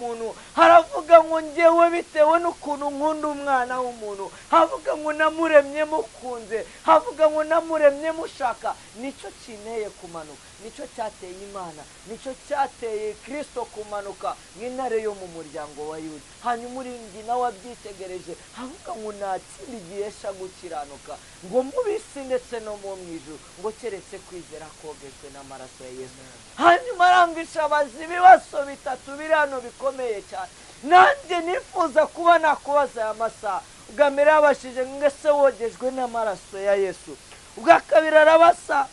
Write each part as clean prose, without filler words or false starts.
w'umuntu. Haravuga ngo ngewe bitewe n'ukuntu nkunda umwana w'umuntu, havuga ngo namuremye mukunze, havuga ngo namuremye mushaka. Nicyo kineye kumanuka, nicyo cyateye Imana, nicyo cyateye Kristo kumanuka nk'intare yo mu muryango wa Yuda. Hanyuma urindi nawe abyitegereje, havuga ngo nta kindi gihesha gukiranuka ngo mu bisi ndetse no mu ijuru, ngo keretse kwizera kogejwe n'amaraso ya Yesu. Hanyuma arangisha abaza ibibazo bitatu biri hano bikomeye cyane, nanjye nifuza kuba nakubaza aya masaha. Ubwa mbere yabashije ngo ese wogejwe n'amaraso ya Yesu? Ubwa kabiri arabasa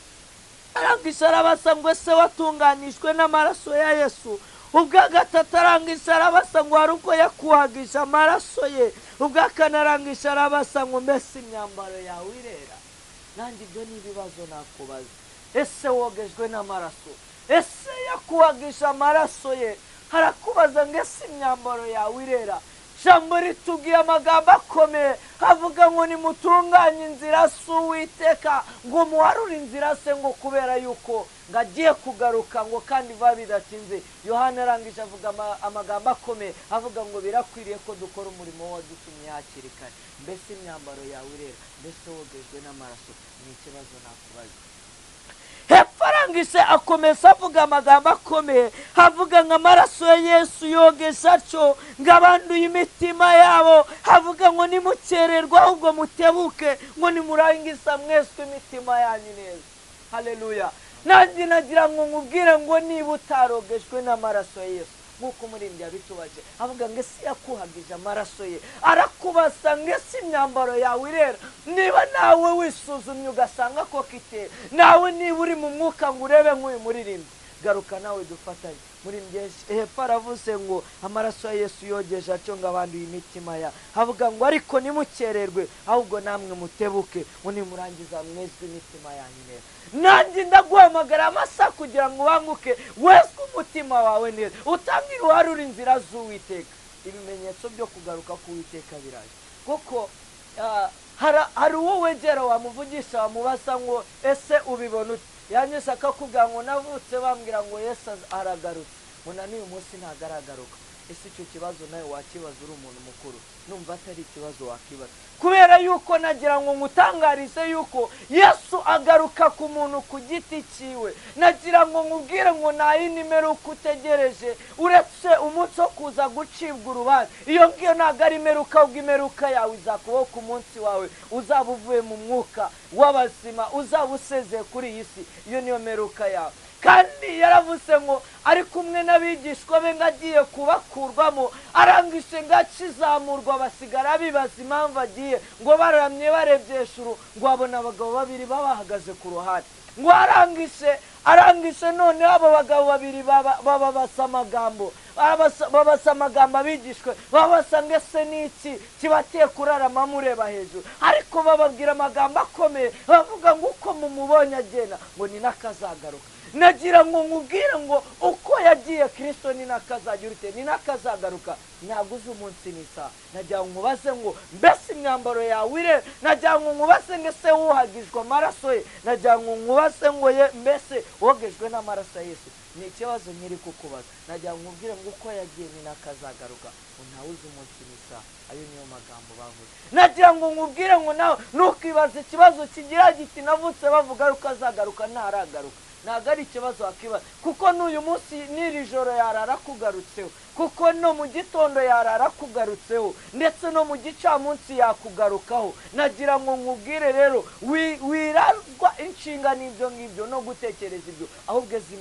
arangisha arabasa ngo ese watunganijwe n'amaraso ya Yesu? Ubwa gatatu arangisha arabasa ngo hari ubwo yakuhagije amaraso ye? Ubwa kane arangisha arabasa ngo mbese imyambaro yawe irera? Nanjye ibyo ni ibibazo nakubaza. Ese wogejwe n'amaraso? Ese yakuhagije amaraso ye? Harakubaza ngo ese imyambaro yawe irera? Jambo ritubwiye amagambo akomeye, havuga ngo nimutunganye inzira si Uwiteka, ngo muharure inzira se, ngo kubera yuko ngo agiye kugaruka, ngo kandi vuba bidatinze. Yohana arangije avuga amagambo akomeye, avuga ngo birakwiriye ko dukora umurimo wadutumye hakiri kare. Mbese imyambaro yawe irera? Mbese wogejwe n'amaraso? Ni ikibazo nakubaza. Hepfo arangije akomeza avuga amagambo akomeye, havuga ngo amaraso ya Yesu yogesha atyo ngo abanduye imitima yabo. Havuga ngo nimukererwe ahubwo mutebuke, ngo nimurangiza mweswe imitima yanyu neza. Haleluya. Nanjye nagira ngo nkubwire ngo niba utarogejwe n'amaraso ya Yesu, nk'uko umuririmbyi yabitubaje, avuga ngo ese yakuhagije amaraso ye? Arakubasa ngo ese imyambaro yawe irera? Niba nawe wisuzumye ugasanga ko kitera, nawe niba uri mu mwuka ngo urebe nk'uyu muririmbyi, garuka nawe dufatanye. Muririmbyi hepfo aravuze ngo amaraso ya Yesu yogeje atyo ngo abanduye imitima ya, avuga ngo ariko nimukererwe ahubwo namwe mutebuke, ngo nimurangiza mwezwe imitima yanyu neza. Nanjye ndaguhamagara amasaha kugira ngo ubanguke wezwe umutima wawe neza, utangire uharure inzira z'Uwiteka. Ibimenyetso byo kugaruka k'Uwiteka biraje, kuko hari uwo wegera wamuvugisha wamubaza ngo ese ubibona ute? Yanyuze akakubwira ngo navutse bambwira ngo Yesu aragarutse, ngo na n'uyu munsi ntagaragaruka. Ese icyo kibazo nawe wakibaza uri umuntu mukuru? Numva atari ikibazo wakibaza, kubera yuko nagira ngo ngutangarize yuko Yesu agaruka ku muntu ku giti cyiwe. Nagira ngo nkubwire ngo nta yindi mperuka utegereje uretse umunsi wo kuza gucibwa urubanza. Iyo ngiyo ntabwo ari imperuka, ahubwo imperuka yawe izakubaho ku munsi wawe uzaba uvuye mu mwuka w'abazima, uzaba usezeye kuri iyi si. Iyo niyo mperuka yawe. Kandi yaravuze ngo ari kumwe n'abigishwa be ngo agiye kubakurwamo, arangije ngo akizamurwa basigara bibaza impamvu agiye, ngo baramye barebye hejuru ngo babona abagabo babiri babahagaze ku ruhande. Ngo arangije noneho abo bagabo babiri bababasa amagambo, babasa amagambo abigishwe, babasa ngo ese n'iki kibateye kurarama mureba hejuru? Ariko bababwira amagambo akomeye, bavuga ngo uko mumubonye agenda ngo ni nakazagaruka. Nagira ngo nkubwire ngo uko yagiye Kristo ni nakazagira ute, ni nakazagaruka. Ntabwo uzi umunsi n'isaha. Nagira ngo nkubaze ngo mbese imyambaro yawe irera? Nagira ngo nkubaze ngo ese wuhagijwe amaraso ye? Nagira ngo nkubaze ngo ye mbese wogejwe n'amaraso ya Yesu? Ni ikibazo nkiri kukubaza. Nagira ngo nkubwire ngo uko yagiye ni nakazagaruka, ngo ntawe uzi umunsi n'isaha. Ayo niyo magambo bavuze. Nagira ngo nkubwire ngo nawe ntukibaze ikibazo kigira giti navutse bavuga yuko azagaruka ntaragaruka. Ntabwo ari ikibazo wakibaza, kuko n'uyu munsi n'iri joro yarara kugarutseho, kuko no mu gitondo yarara kugarutseho, ndetse no mu gicamunsi yakugarukaho. Nagira ngo nkubwire rero wirazwa inshinga n'ibyo ngibyo no gutekereza ibyo, ahubwo eze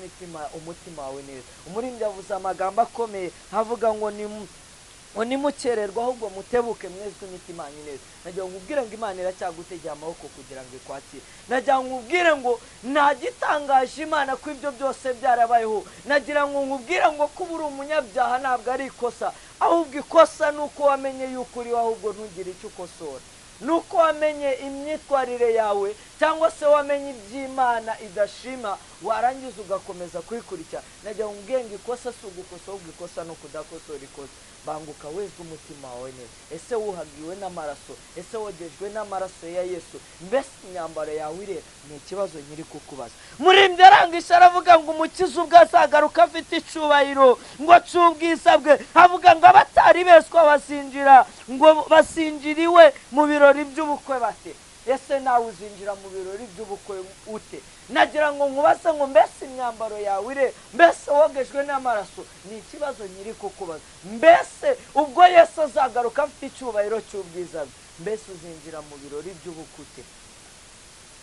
umutima wawe neza. Umuririmbyi avuze amagambo akomeye, avuga ngo nimukererwa ahubwo mutebuke mwezwe imitima yanyu neza. Nagira ngo nkubwire ngo Imana iracyagutegera amaboko kugira ngo ikwakire. Nagira ngo nkubwire ngo nta gitangaje Imana ko ibyo byose byarabayeho. Nagira ngo nkubwire ngo kuba uri umunyabyaha ntabwo ari ikosa, ahubwo ikosa ni uko wamenye yuko uriho, ahubwo ntugire icyo ukosora. Nuko wamenye imyitwarire yawe cyangwa se wamenye iby'Imana idashima, warangiza ugakomeza kuyikurikira. Najya ubwenge ikosa si ugukosa, ahubwo ikosa no kudakosora ikosa. Banguka wezwe umutima wawe neza. Ese wuhagiwe n'amaraso? Ese wogejwe n'amaraso ya Yesu? Mbese imyambaro yawe irera? Ni ikibazo nyiri kukubaza. Murimbyi arangisha aravuga ngo umukiza ubwo azagaruka afite icubahiro ngo cy'ubwiza bwe, avuga ngo abatari beswa bazinjira, ngo basinjiriwe mu birori by'ubukwe bate? Ese nawe uzinjira mu birori by'ubukwe ute? Nagira ngo nkubaze ngo mbese imyambaro yawe ire? Mbese wogejwe n'amaraso? Ni ikibazo nyiri kukubaza. Mbese ubwo Yesu azagaruka afite icyubahiro cy'ubwiza bwe, mbese uzinjira mu birori by'ubukwe ute?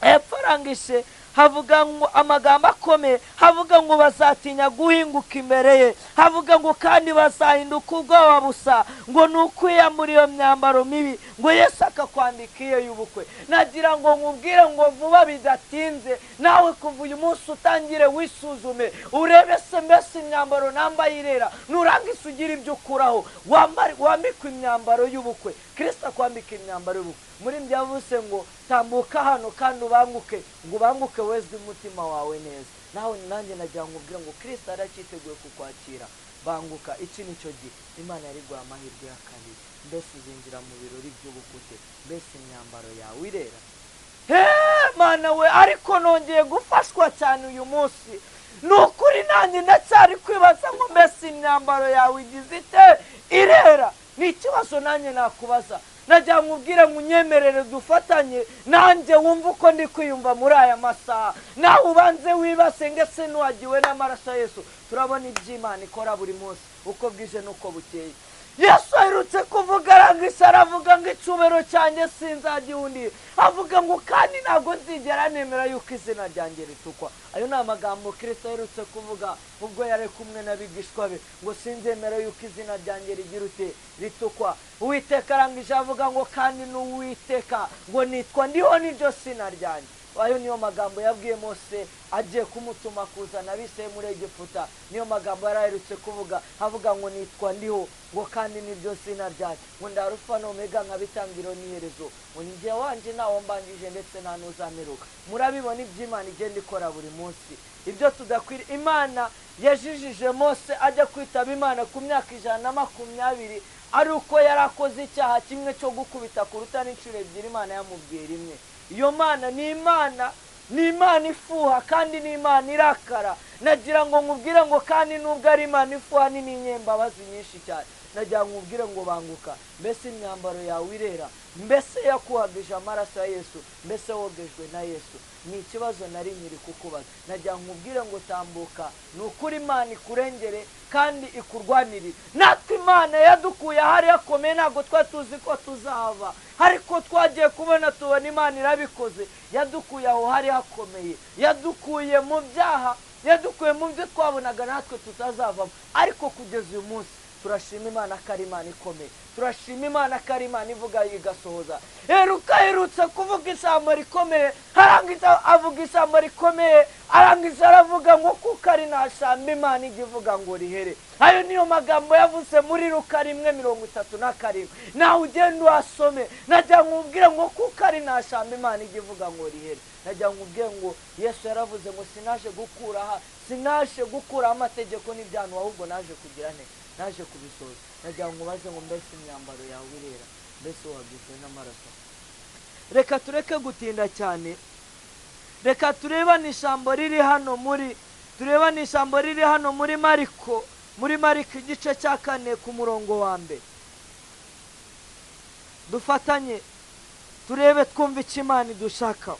Hepfo arangishe havuga ngo amagambo akomeye, havuga ngo bazatinya guhinguka imbere ye, havuga ngo kandi bazahinduka ubwoba busa, ngo ni ukwiyambura iyo myambaro mibi, ngo Yesu akakwambika iyo y'ubukwe. Nagira ngo nkubwire ngo vuba bidatinze, nawe kuva uyu munsi utangire wisuzume, urebe se mbese imyambaro nambaye irera, nurangiza ugire ibyo ukuraho, wambikwe imyambaro y'ubukwe. Kristo akwambika imyambaro y'ubukwe. Muri byavuze ngo tambuka hano kandi ubanguke, ngo ubanguke wezwe umutima wawe neza. Nawe nanjye nagira ngo ubwire ngo Kristo aracyiteguye kukwakira. Banguka, iki nicyo gihe Imana yari guha amahirwe ya kabiri. Mbese uzinjira mu birori by'ubukwe? Mbese imyambaro yawe irera? Mana we, ariko nongeye gufashwa cyane uyu munsi. Ni ukuri nanjye ndacyari kwibaza ngo mbese imyambaro yawe igize ite? Irera? Ni ikibazo nanjye nakubaza. Najya nkubwire ngo unyemerere dufatanye, nanjye wumve uko ndi kwiyumva muri aya masaha. Nawe ubanze wibase ngese nuwagiwe n'amaraso ya Yesu. Turabona iby'Imana ikora buri munsi, uko bwije n'uko bukeye. Yesu aherutse kuvuga arangisha aravuga ngo icyubahiro cyanjye sinzagihundi, avuga ngo kandi ntabwo nzigera nemera yuko izina ryanjye ritukwa. Ayo ni amagambo Kristo aherutse kuvuga ubwo yari kumwe n'abigishwa be, ngo sinzemera yuko izina ryanjye rigira ute ritukwa. Uwiteka arangije avuga ngo kandi n'Uwiteka ngo nitwa ndiho niryo zina ryanjye. Ayo niyo magambo yabwiye Mose agiye kumutuma kuzana abisirayeli muri Egiputa. Niyo magambo yari aherutse kuvuga, avuga ngo nitwa ndiho, ngo kandi niryo zina ryanjye, ngo ndi Alufa na Omega, nkabitangiriro n'iherezo, ngo ni jye wanje ntawo mbanjije ndetse nta n'uzameruka. Murabibona iby'Imana igenda ikora buri munsi, ibyo tudakwiriye. Imana yajijije Mose ajya kwitaba Imana ku myaka 120, ari uko yari akoze icyaha kimwe cyo gukubita ku rutare inshuro ebyiri, Imana yamubwiye rimwe. Iyo Mana ni Imana, ni Imana ifuha kandi ni Imana irakara. Nagira ngo nkubwire ngo kandi nubwo ari Imana ifuha ni n'inyembabazi nyinshi cyane. Nagira ngo nkubwire ngo banguka, mbese imyambaro yawe irera? Mbese yakuhagije amaraso ya Yesu? Mbese wogejwe na Yesu? Ni ikibazo nari nyiri kukubaza. Nagira ngo nkubwire ngo tambuka, ni ukuri Imana ikurengere kandi ikurwanirire. Natwe Imana yadukuye ahari hakomeye, ntabwo twari tuzi ko tuzahava, ariko twagiye kubona tubona Imana irabikoze. Yadukuye aho hari hakomeye, yadukuye mu byaha, yadukuye mu byo twabonaga natwe tutazavamo. Ariko kugeza uyu munsi turashima Imana ko ari Imana ikomeye, turashima Imana ko ari Imana ivuga igasohoza. Heruka aherutse kuvuga ijambo rikomeye, arangiza avuga ijambo rikomeye, arangiza aravuga ngo kuko ari nta jambo Imana ijya ivuga ngo rihere. Ayo niyo magambo yavuze muri Luka 1:37. Nawe ugenda uhasome. Najya nkubwire ngo kuko ari nta jambo Imana ijya ivuga ngo rihere. Najya nkubwire ngo Yesu yaravuze ngo sinaje gukuraho amategeko n'ibyaha, ahubwo naje kugira nte, naje kubisohoza. Najya nkubaze ngo mbese imyambaro yawe irera? Mbese wagizwe n'amaraso? Reka tureke gutinda cyane, reka turebane ijambo riri hano muri, turebane ijambo riri hano muri Mariko, muri Mariko igice cya 4 ku murongo wa mbere. Dufatanye turebe twumve icyo Imana idushaka.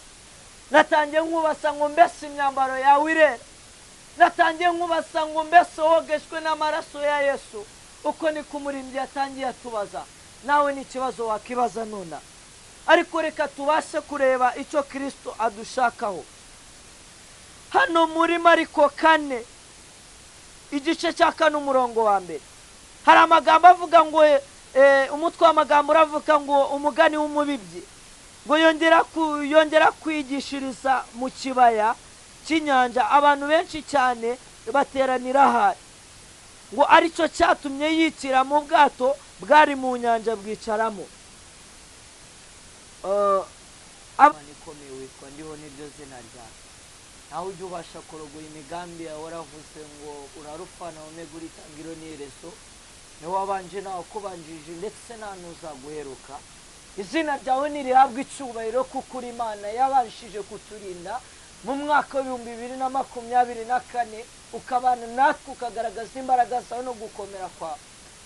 Natangiye nkubasa ngo mbese imyambaro yawe irera? Natangiye nkubasa ngo mbese wogejwe n'amaraso ya Yesu? Uko niko umurimbyi yatangiye atubaza. Nawe ni ikibazo wakibaza nona, ariko reka tubashe kureba icyo Kristo adushakaho. Hano muri Mariko 4 igice cya 4 umurongo wa mbere, hari amagambo avuga ngo umutwe w'amagambo uravuga ngo umugani w'umubibyi, ngo yongera kwigishiriza mu kibaya cy'inyanja, abantu benshi cyane bateranira ahari, ngo aricyo cyatumye yikira mu bwato bwari mu nyanja bwicaramo. Imana ikomeye witwa Ndiho, niryo zina ryawe. Nawe ujya ubasha kurogoya imigambi yawe. Waravuze ngo urarufana omega, uri itangiriro n'iherezo, niwe wabanje, nawe ukubanjije, ndetse nta n'uzaguheruka. Izina ryawe ntirihabwe icyubahiro, kuko uri Imana yabashije kuturinda mu mwaka wa 2024, ukabana natwe, ukagaragaza imbaraga zawe no gukomera kwawe,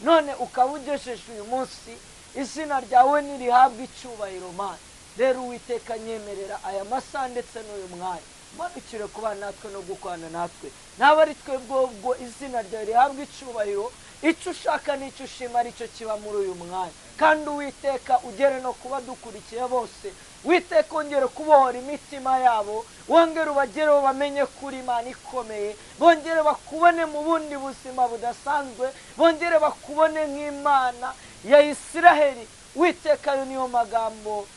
none ukaba ugejeje uyu munsi. Izina ryawe ntirihabwe icyubahiro, Mana. Rero Uwiteka, nyemerera aya masaha ndetse n'uyu mwanya manukire kuba natwe no gukorana natwe, naba ari twebwe ubwo. Izina ryawe rihabwe icyubahiro. Icyo ushaka n'icyo ushima aricyo kiba muri uyu mwanya. Kandi Uwiteka, ugere no kuba dukurikiye bose. Witeka, wongere kubohora imitima yabo, wongere ubagereho, bamenye kuri Imana ikomeye, bongere bakubone mu bundi buzima budasanzwe, bongere bakubone nk'Imana ya Isiraheli. Witeka, ayo niyo magambo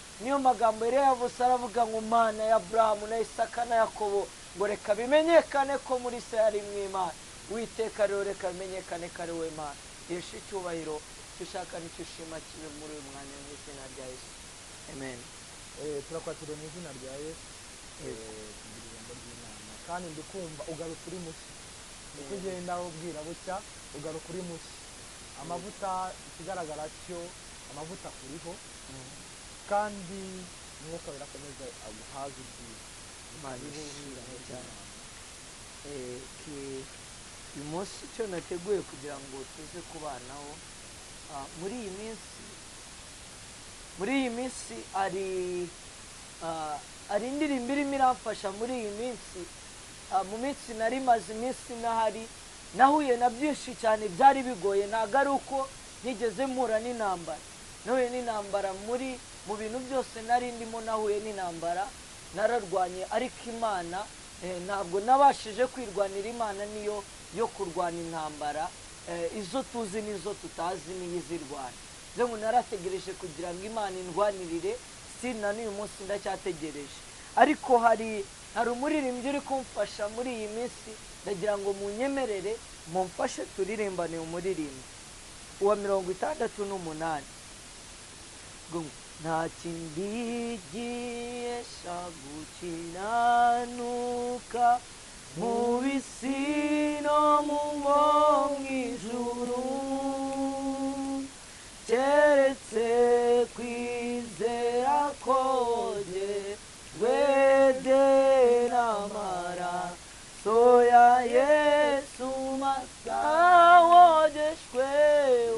yari yavuze. Aravuga ngo Mana ya Aburahamu na Isaka na Yakobo, ngo reka bimenyekane ko muri se hari mu Imana. Witeka rero, reka bimenyekane ko ari we Mana. Yesha icyubahiro. Icyo ushaka n'icyo ushima kibe muri uyu mwanya, mu izina rya Yesu, amen. Turakwakiriye mu izina rya Yesu. Tugira ijambo ry'Imana, kandi ndi kumva ugaruka uri mushya. Uko ugenda ubwira bucya, ugaruka uri mushya. Amavuta, ikigaragara cyo amavuta akuriho, kandi Umwuka birakomeza aguhaza ibyiza. Imana ishimwe cyane. Uyu munsi icyo nateguye kugira ngo tuze kubanaho, muri iyi minsi hari indirimbo irimo iramfasha muri iyi minsi. Mu minsi nari maze iminsi ntahari, nahuye na byinshi cyane byari bigoye. Ntabwo ari uko ntigeze mpura n'intambara. Nahuye n'intambara mu bintu byose nari ndimo. Nahuye n'intambara, nararwanye, ariko Imana, ntabwo nabashije kwirwanira. Imana niyo yo kurwana intambara, izo tuzi n'izo tutazi niyo izirwana. Ngo narategereje kugira ngo Imana indwanirire, si na n'uyu munsi ndacyategereje. Ariko hari umuririmbyi uri kumfasha muri iyi minsi. Ndagira ngo munyemerere mumfashe turirimbane umuririmbyi uwa 68 ngo nta kindi gihesha gukiranuka mu bisi no mu bo mu ijuru, keretse kwizera kogejwe n'amaraso ya Yesu masa. Wogejwe,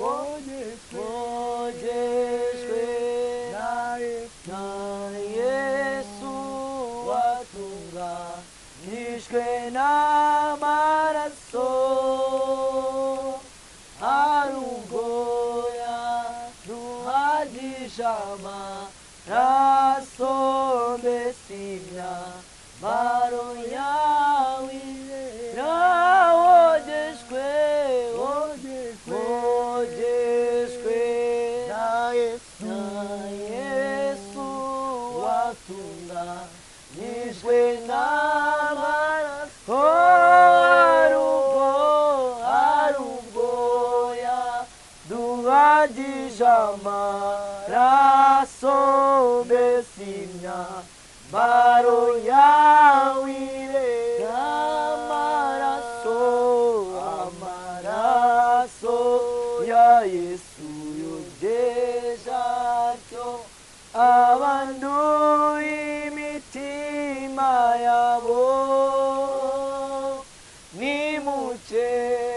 wogejwe na Yesu, na Yesu, watunganijwe n'amaraso. Hari ubwo yaduhagije amaraso, mbese imyambaro yawe wogejwe, wogejwe na Yesu, na Yesu, watunganijwe n'amaraso. Hari ubwo yaduhagije amaraso, mbese imyambaro yawe amaraso, amaraso ya Yesu yogeje atyo abanduye imitima yabo.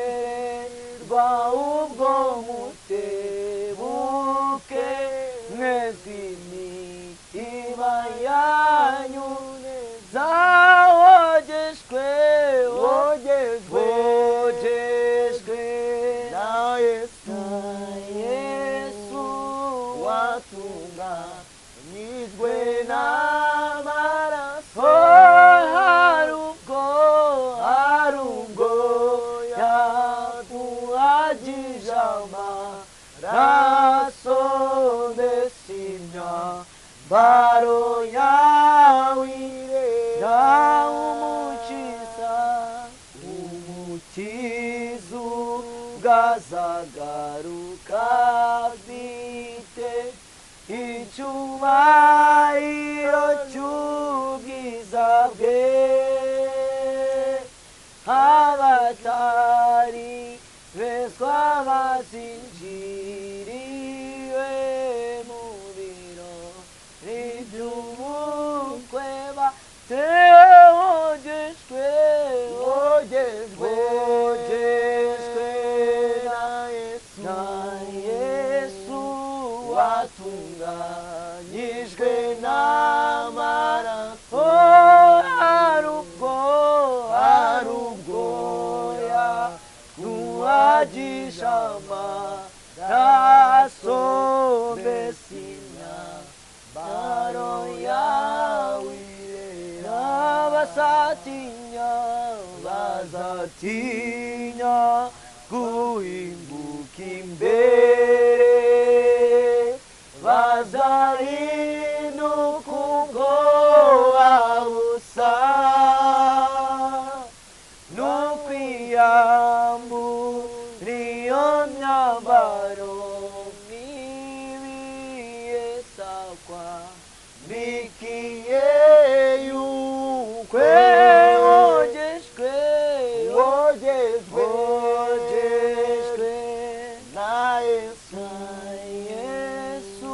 Nimukererwa ubwo mutebuke, mwese imitima yanyu neza. Wogejwe, wogejwe, wogejwe na Yesu, na Yesu, watunganijwe n'amaraso. Hari ubwo yaduhagije amaraso, mbese imyambaro yawe umukiza, umukiza ubwo azagaruka afite Icyubahiro cy'ubwiza bwe, abatari bezwa bazinjiriwe mu birori by'ubukwe batewogejwe, wogejwe na Yesu watunganyijwe n'amaraso. Hari ubwoya nuwagisha amaraso, mbese imyambaro yawe n'abasatinya bazatinya guhinguka imbere, bazahinduka ubwoba busa, n'ukwiyambura iyo myambaro mibi Yesu akwambikiye y'ubukwe. Wogejwe, wogejwe na Yesu, Yesu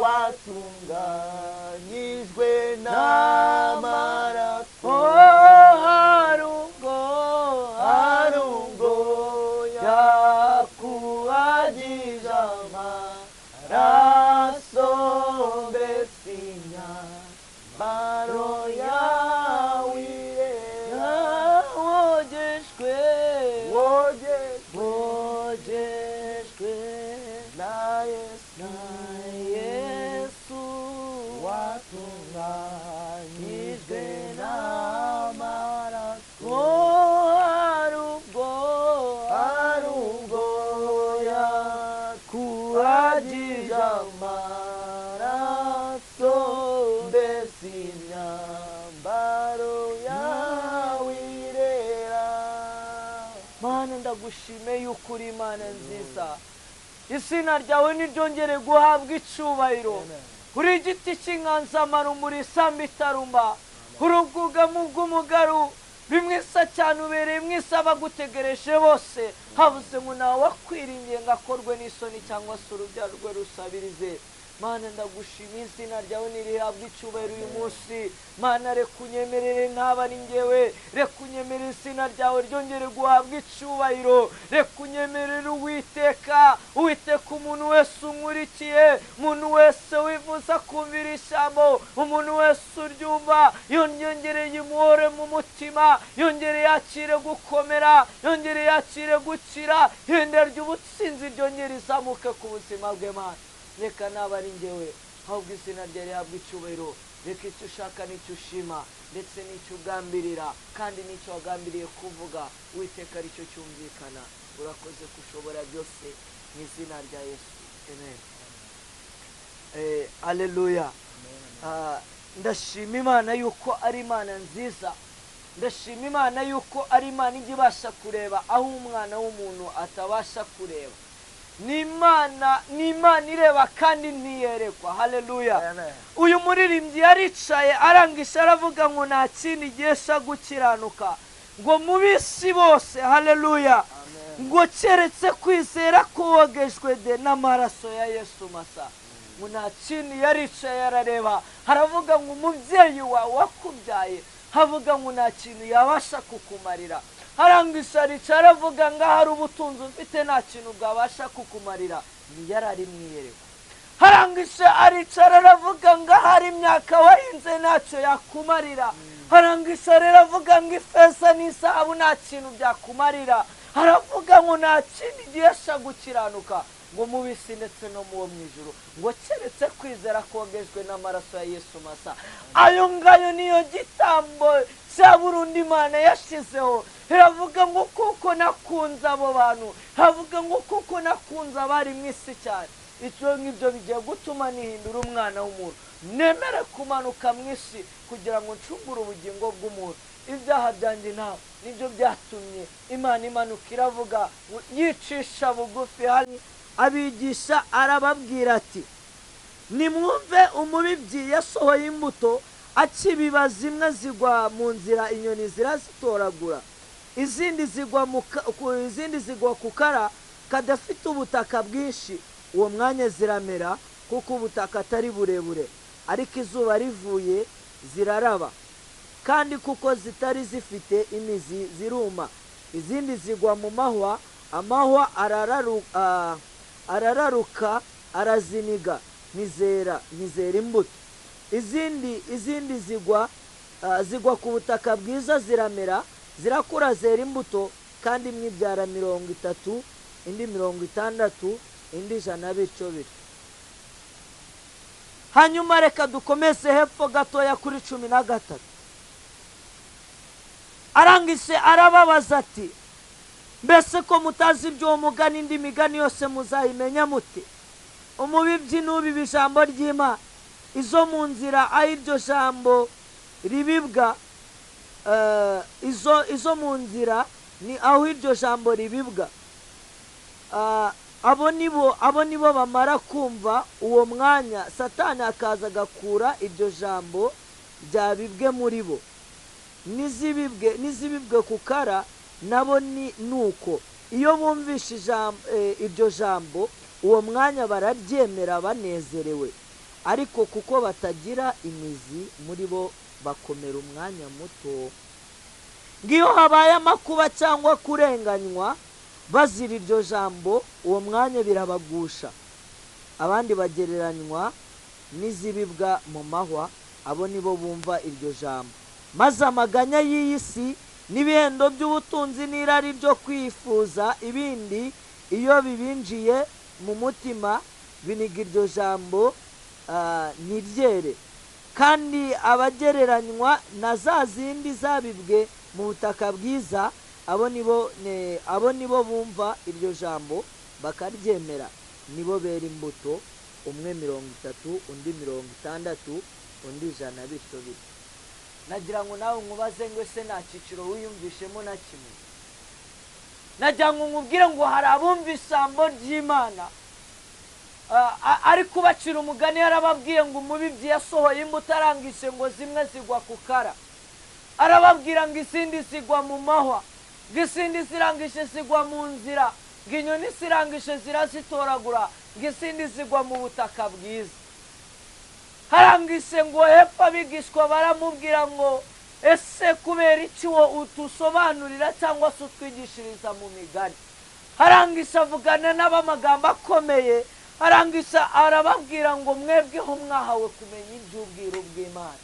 watunganyijwe n'amaraso. Hari ubwo yakuhagije amaraso, mbese imyambaro yawe irera. Wogejwe, wogejwe na Yesu, na Yesu watunganyijwe n'amaraso. Hari ubwo yakuhagije amaraso, mbese imyambaro yawe irera. Mana, ndagushime yuko uri Imana nziza, izina ryawe niryongere guhabwa icubahiro. Uri igiti cy'inganzamarumbu, isambu itarumba, uri ubwugamo bw'umugaru, uri mwiza cyane, ubereye mwiza abagutegereje bose. Habuze ngo nawe wakwiringiye ngo akorwe n'isoni cyangwa se urubyaro rwe rusabirize. Mana, ndagushima, izina ryawe nirihabwa icyubahiro uyu munsi. Mana, reka unyemerere ntaba ari njyewe, reka unyemerere izina ryawe ryongere guhabwa icyubahiro, reka unyemerere Uwiteka, Uwiteka umuntu wese unkurikiye, umuntu wese wifuza kumvira ijambo, umuntu wese uryumva, yongereye imuhore mu mutima, yongere yakire gukomera, yongere yakire gukira, ihenda ry'ubutsinzi ryongere izamuke ku buzima bwe. Mana, reka naba ari njyewe, ahubwo izina rye rihabwa icyubahiro. Reka icyo ushaka n'icyo ushima ndetse n'icyo ugambirira kandi n'icyo wagambiriye kuvuga, Uwiteka aricyo cyumvikana. Urakoze ko ushobora byose, mu izina rya Yesu, amen. Aleluya. Ndashima Imana yuko ari Imana nziza, ndashima Imana yuko ari Imana ijya ibasha kureba aho umwana w'umuntu atabasha kureba. Ni Imana ireba kandi ntiyerekwa. Haleluya. Uyu muririmbyi yaricaye arangisha aravuga ngo nta kindi gihesha gukiranuka ngo mu bisi bose. Haleluya. Ngo keretse kwizera kogejwe de n'amaraso ya Yesu masa. Ngo nta kindi, yaricaye arareba, haravuga ngo umubyeyi wawe wakubyaye, havuga ngo nta kintu yabasha kukumarira. Harangisha aricara aravuga ngo ahari ubutunzi ufite nta kintu bwabasha kukumarira. Yari ari mwiyerekwa. Harangisha aricara aravuga ngo ahari imyaka wahinze ntacyo yakumarira. Harangisha rero avuga ngo ifeza n'izahabu nta kintu byakumarira. Haravuga ngo nta kindi gihesha gukiranuka ngo mu bisi ndetse no mu wo mu ijuru, ngo keretse kwizera kogejwe n'amaraso ya Yesu masa. Ayo ngayo niyo gitambo cya burundu Imana yashizeho. Iravuga ngo kuko nakunze abo bantu, havuga ngo kuko nakunze abari mu isi cyane, icyo ngibyo bigiye gutuma nihindura umwana w'umuntu, nemere kumanuka mu isi kugira ngo ncungure ubugingo bw'umuntu. Ibyaha byanjye nawe nibyo byatumye Imana imanuka, iravuga yicisha bugufi. Abigisha arababwira ati Nimwumve, umubibyi yasohoye imbuto, akibiba zimwe zigwa mu nzira, inyoni zirazitoragura. Izindi zigwa ku kara kadafite ubutaka bwinshi, uwo mwanya ziramera kuko ubutaka atari burebure, ariko izuba rivuye ziraraba, kandi kuko zitari zifite imizi ziruma. Izindi zigwa mu mahwa, amahwa arararuka araziniga, ntizera imbuto. Izindi zigwa ku butaka bwiza, ziramera, zirakura, zera imbuto, kandi imwe ibyara 30, indi 60, indi 100, bityo bityo. Hanyuma reka dukomeze hepfo gatoya kuri 13. Arangise arababaza ati, mbese ko mutazi iby'uwo mugani, indi migani yose muzayimenya mute? Umubibyi n'ubiba ijambo ry'Imana, izo mu nzira aho iryo jambo ribibwa, izo mu nzira ni aho iryo jambo ribibwa. Abo nibo bamara kumva uwo mwanya, Satani akaza agakura iryo jambo ryabibwe muri bo. N'izibibwe ku kara nabo ni nuko, iyo bumvishe iryo jambo uwo mwanya bararyemera banezerewe, ariko kuko batagira imizi muri bo bakomera umwanya muto. Ngiyo habaye amakuba cyangwa kurenganywa bazira iryo jambo, uwo mwanya birabagusha. Abandi bagereranywa n'izibibwa mu mahwa, abo nibo bumva iryo jambo, maze amaganya y'iyi si n'ibihendo by'ubutunzi n'irari ryo kwifuza ibindi, iyo bibinjiye mu mutima biniga iryo jambo ntiryere. Kandi abagereranywa na za zindi zabibwe mu butaka bwiza, abo nibo bumva iryo jambo bakaryemera, nibo bera imbuto, umwe 30, undi 60, undi 100, bityo bityo. Nagira ngo nawe nkubaze ngo ese nta cyiciro wiyumvishemo na kimwe? Nagira ngo nkubwire ngo hari abumva ijambo ry'Imana, ariko ubacira umugani yarababwiye ngo umubibyi yasohoye imbuto, arangije ngo zimwe zigwa ku kara, arababwira ngo izindi zigwa mu mahwa, ngo izindi zirangije zigwa mu nzira, ngo inyoni zirangije zirazitoragura, ngo izindi zigwa mu butaka bwiza. Harangise ngo hepfo abigishwa baramubwira ngo ese kubera iki wo utusobanurira cyangwa se utwigishiriza mu migani? Harangise avugana n'abamagambo akomeye, harangise arababwira ngo mwebweho mwahawe kumenya iby'ubwiru bw'Imana,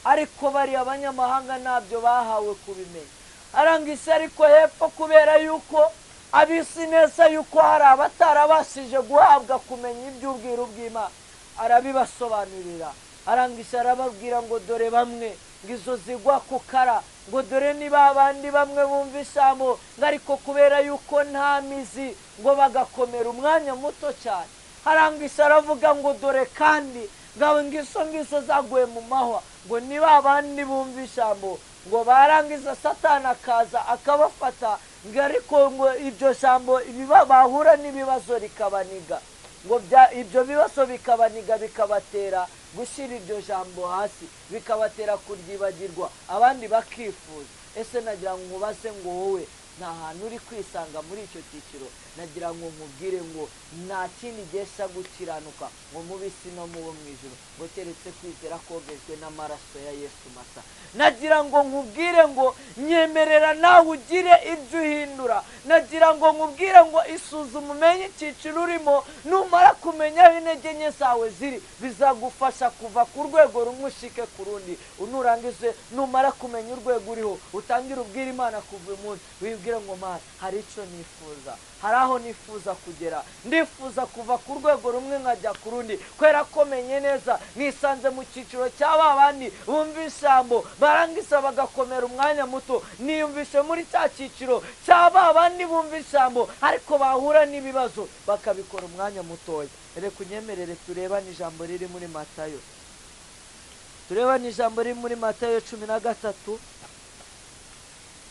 ariko bari abanyamahanga ntabyo bahawe kubimenya. Arangise ariko hepfo kubera yuko abisi neza yuko hari abatarabashije guhabwa kumenya iby'ubwiru bw'Imana, arabibasobanurira. Arangise arababwira ngo dore bamwe ngizo zigwa ku kara, ngo dore niba abandi bamwe bumva ijambo, ariko kubera yuko nta mizi ngo bagakomera umwanya muto cyane. Arangise aravuga ngo dore kandi ngawe ngizo zaguye mu mahwa, ngo niba abandi bumva ijambo, ngo barangiza Satani akaza akabafata, ngo ariko ngo iryo jambo bahura n'ibibazo rikabaniga, ngo ibyo bibazo bikabaniga bikabatera gushyira iryo jambo hasi, bikabatera kuryibagirwa, abandi bakifuza. Ese nagira ngo nkubaze ngo wowe nta hantu uri kwisanga muri icyo cyiciro? Nagira ngo nkubwire ngo nta kindi gihesha gukiranuka ngo mu bisi no mu bo mu ijuru, ngo keretse kwizera kogejwe n'amaraso ya Yesu masa. Nagira ngo nkubwire ngo nyemerera nawe ugire ibyo uhindura. Nagira ngo nkubwire ngo isuzume umenye icyiciro urimo, numara kumenya aho intege nke zawe ziri bizagufasha kuva ku rwego rumwe ushike ku rundi. Unurangize numara kumenya urwego uriho, utangire ubwire Imana kuva uyu munsi, wibwire ngo Mana hari icyo nifuza, hari aho nifuza kugera, ndifuza kuva ku rwego rumwe nkajya ku rundi, kubera ko menye neza nisanze mu cyiciro cya ba bandi bumva ijambo barangiza bagakomera umwanya muto. Niyumvishe muri cya cyiciro cya ba bandi bumva ijambo ariko bahura n'ibibazo bakabikora umwanya mutoya. Reka unyemerere turebane ijambo riri muri Matayo, turebane ijambo riri muri Matayo 13,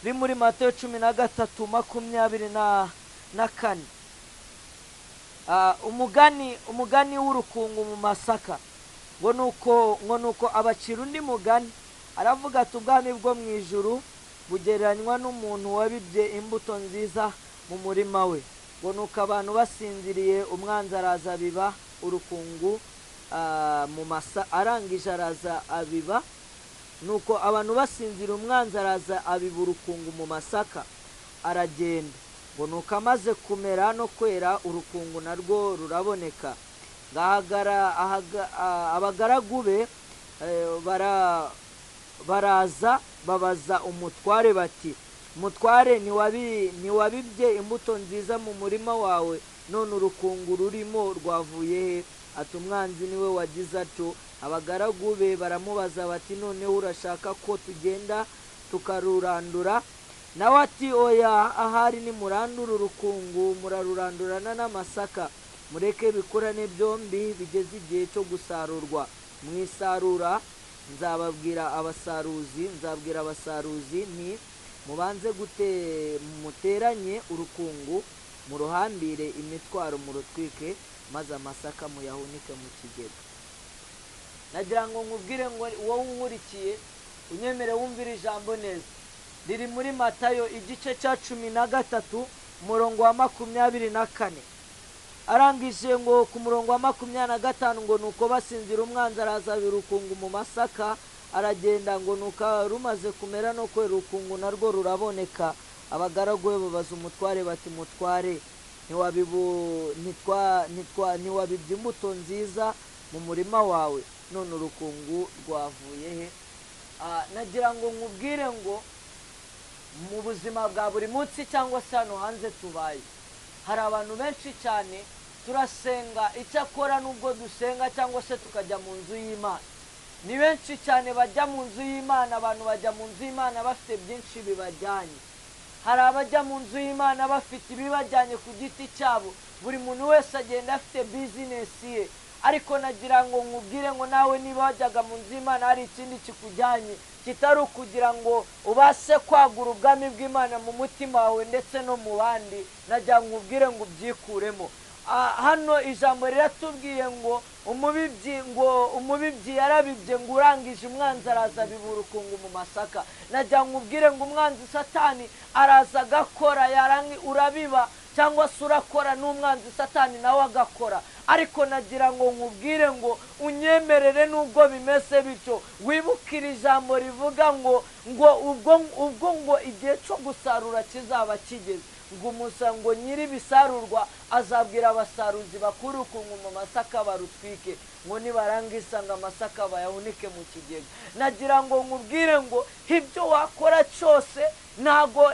riri muri Matayo 13 24. Umugani w'urukungu mu masaka, ngo nuko abacira undi mugani, aravuga ati ubwami bwo mu ijuru bugereranywa n'umuntu wabibye imbuto nziza mu murima we. Ngo nuko abantu basinziriye, umwanzi araza abiba urukungu mu masa, arangije araza abiba. Nuko abantu basinzira, umwanzi araza abiba urukungu mu masaka, aragenda. Ngo nuko amaze kumera no kwera, urukungu narwo ruraboneka. Abagaragu be baraza babaza umutware bati mutware, ntiwabibye imbuto nziza mu murima wawe, none urukungu rurimo rwavuye he? Ati umwanzi niwe wagize atyo. Abagaragu be baramubaza bati noneho urashaka ko tugenda tukarurandura? Nawe ati oya, ahari nimurandura urukungu murarurandurana n'amasaka, mureke bikurane byombi bigeze igihe cyo gusarurwa. Mwisarura nzababwira abasaruzi, nzabwira abasaruzi nti mubanze muteranye urukungu, muruhambire imitwaro, murutwike, maze amasaka muyahunike mu kigega. Nagira ngo nkubwire ngo wowe unkurikiye unyemere wumvire ijambo neza. Riri muri Matayo igice cya 13 umurongo wa 24. Arangije ngo ku murongo wa 25 ngo nuko basinzira, umwanzi araza urukungu mu masaka, aragenda. Ngo nuko rumaze kumera no kwera, urukungu narwo ruraboneka. Abagaragu be babaza umutware bati mutware, ntiwabibye imbuto nziza mu murima wawe, none urukungu rwavuye he? Nagira ngo nkubwire ngo mu buzima bwa buri munsi cyangwa se hano hanze tubaye, hari abantu benshi cyane turasenga, icyakora nubwo dusenga cyangwa se tukajya mu nzu y'Imana, ni benshi cyane bajya mu nzu y'Imana. Abantu bajya mu nzu y'Imana bafite byinshi bibajyanye. Hari abajya mu nzu y'Imana bafite ibibajyanye ku giti cyabo, buri muntu wese agenda afite bizinesi ye. Ariko nagira ngo nkubwire ngo nawe niba wajyaga mu nzu y'Imana hari ikindi kikujyanye kitari ukugira ngo ubashe kwagura ubwami bw'Imana mu mutima wawe ndetse no mu bandi, nagira ngo nkubwire ngo ubyikuremo. Hano ijambo riratubwiye ngo umubibyi yarabibye, ngo urangije umwanzi araza abiba urukungu mu masaka. Nagira ngo ubwire ngo umwanzi Satani araza agakora, urabiba cyangwa se urakora, n'umwanzi Satani nawe agakora. Ariko nagira ngo nkubwire ngo unyemerere nubwo bimeze bityo, wibukire ijambo rivuga ngo ubwo ngo igihe cyo gusarura kizaba kigeze, ngo ngo nyiri bisarurwa azabwira abasaruzi bakuru urukungu mu masaka barutwike, ngo nibarangiza ngo amasaka bayahunike mu kigega. Nagira ngo nkubwire ngo ibyo wakora cyose, ntago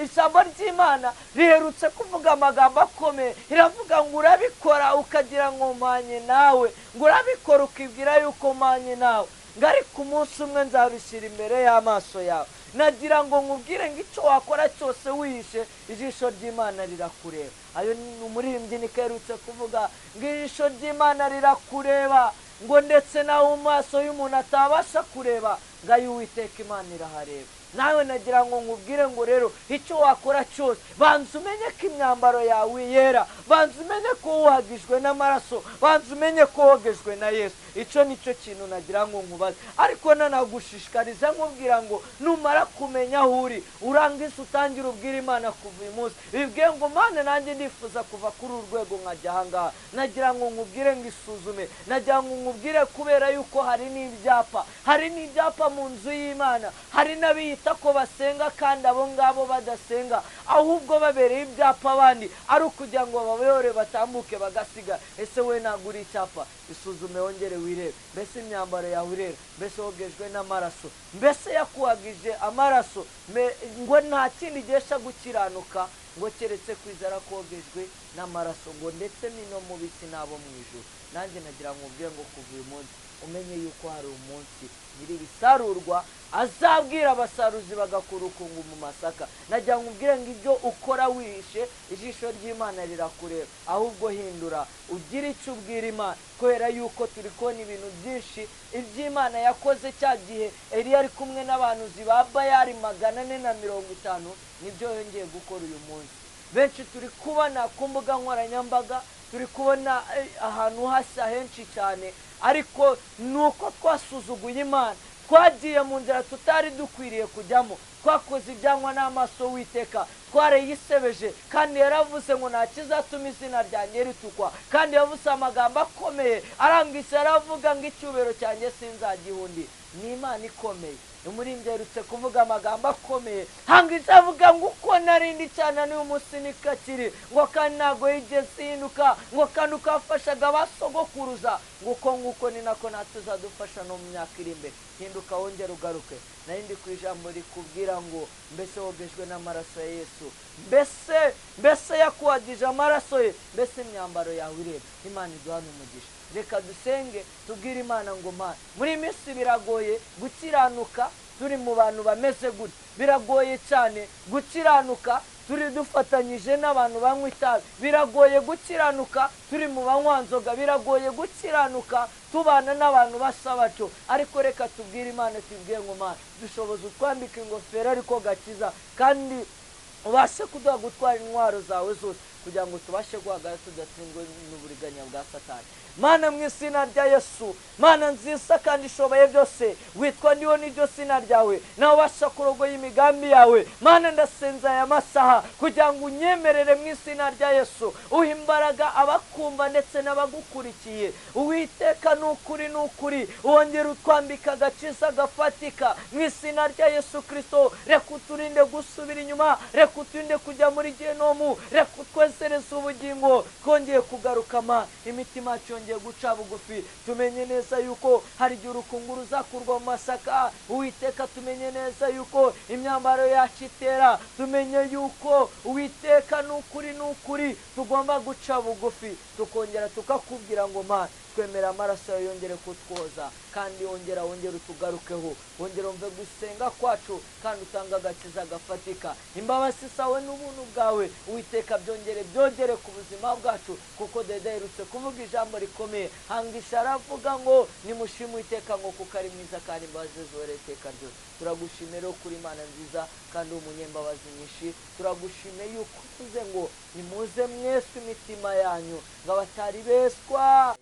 ijambo ry'Imana riherutse kuvuga amagambo akomeye, riravuga ngo urabikora ukagira ngo mpanye nawe, ngo urabikora ukibwira yuko mpanye nawe, ngo ariko umunsi umwe nzabishyira imbere y'amaso yawe. Nagira ngo nkubwire ngo icyo wakora cyose wihishe, ijisho ry'Imana rirakureba. Ayo umuririmbyi niko aherutse kuvuga ngo ijisho ry'Imana rirakureba, ngo ndetse nawe mu maso y'umuntu atabasha kureba, ngo ay'Uwiteka Imana irahareba. Nawe nagira ngo nkubwire ngo rero icyo wakora cyose, banza umenye ko imyambaro yawe yera, banza umenye ko wuhagijwe n'amaraso, banza umenye ko wogejwe na Yesu. Icyo nicyo kintu nagira ngo nkubaze. Ariko nanagushishikariza nkubwira ngo numara kumenya aho uri, urangize utangire ubwira Imana kuva uyu munsi, bibwiye ngo Mana nanjye ndifuza kuva kuri uru rwego nkajya aha ngaha. Nagira ngo nkubwire ngo isuzume, nagira ngo nkubwire kubera yuko hari n'ibyapa, hari n'ibyapa mu nzu y'Imana, hari n'abiyita ko basenga kandi abo ngabo badasenga, ahubwo babereye ibyapa abandi ari ukugira ngo babayore batambuke bagasiga. Ese we ntabwo uri icyapa? Isuzume wongere wirebe, mbese imyambaro yawe irera, mbese wogejwe n'amaraso, mbese yakuhagije amaraso, ngo nta kindi gihesha gukiranuka ngo keretse kwizera kogejwe n'amaraso, ngo ndetse ni no mu bisi n'abo mu ijuru. Nanjye nagira ngo ubwire ngo kuva uyu munsi umenye yuko hari umunsi nyiri ibisarurwa azabwira abasaruzi bagakura urukungu mu masaka. Nagira ngo ubwire ngo ibyo ukora wihishe, ijisho ry'Imana rirakureba, ahubwo hindura ugire icyo ubwira Imana, kubera yuko turi kubona ibintu byinshi iby'Imana yakoze cya gihe Eliya ari kumwe n'abahanuzi ba Bayali 450, nibyo yongeye gukora uyu munsi. Benshi turi kubona ku mbuga nkoranyambaga, Turi kubona ahantu hashya henshi cyane, ariko ni uko twasuzuguye Imana, twagiye mu nzira tutari dukwiriye kujyamo, twakoze ibyangwa n'amaso witeka, twarayisebeje. Kandi yaravuze ngo nta kizatuma izina ryanjye ritukwa, kandi yavuze amagambo akomeye arangije aravuga ngo icyubahiro cyanjye sinzagihundi. Ni Imana ikomeye. Umuririmbyi aherutse kuvuga amagambo akomeye, hangije avuga ngo uko narindi cyane n'uyu munsi nikakiri, ngo kandi ntabwo yigeze ihinduka, ngo kandi uko yafashaga abasogokuruza, ngo uko nguko ni nako natwe uzadufasha no mu myaka iri imbere. Hinduka wongere ugaruke. Nari ndi ku ijambo rikubwira ngo mbese wogejwe n'amaraso ya Yesu, mbese yakuhagije amaraso ye, mbese imyambaro yawe ireba. Imana iduhane umugisha. Reka dusenge tubwire Imana ngo Mana, muri iyi minsi biragoye gukiranuka turi mu bantu bameze gutya, biragoye cyane gukiranuka turi dufatanyije n'abantu banywa itabi, biragoye gukiranuka turi mu banywa nzoga, biragoye gukiranuka tubana n'abantu basa batyo. Ariko reka tubwire Imana, tubwire ngo Mana dushoboze utwambike ingofero ariko gakiza, kandi ubashe kuduha gutwara intwaro zawe zose kugira ngo tubashe guhagarara tudatsindwe n'uburiganya bwa Satani. Mana mu izina rya Yesu, Mana nziza kandi ishoboye byose, witwa ndiho n'iryo zina ryawe, nawe ubasha kurogoya imigambi yawe. Mana ndasenza aya masaha kugira ngo unyemerere mu izina rya Yesu, uhe imbaraga abakumva ndetse n'abagukurikiye. Uwiteka ni ukuri, ni ukuri, wongere utwambika agakiza gafatika mu izina rya Yesu Kristo. Reka uturinde gusubira inyuma, reka uturinde kujya muri gehinomu, reka utwezereze ubugingo twongeye kugarukama, imitima yacu yongeye guca bugufi. Tumenye neza yuko hari igihe urukungu ruzakurwa mu masaka. Uwiteka tumenye neza yuko imyambaro yacu itera, tumenye yuko Uwiteka ni ukuri, ni ukuri tugomba guca bugufi tukongera tukakubwira ngo Mana twemera amaraso yawe yongere kutwoza, kandi wongera utugarukeho, wongera umve gusenga kwacu, kandi utanga agakiza gafatika. Imbabazi zawe n'ubuntu bwawe Uwiteka byongere byongere ku buzima bwacu, kuko Dede aherutse kuvuga ijambo rikomeye, hangisha aravuga ngo nimushime Uwiteka ngo kuko ari mwiza kandi imbabazi zihora iteka ryose. Turagushimira rero kuri Imana nziza kandi umunyembabazi nyinshi, turagushimiye yuko uvuze ngo nimuze mwese imitima yanyu ngo abatari beswa.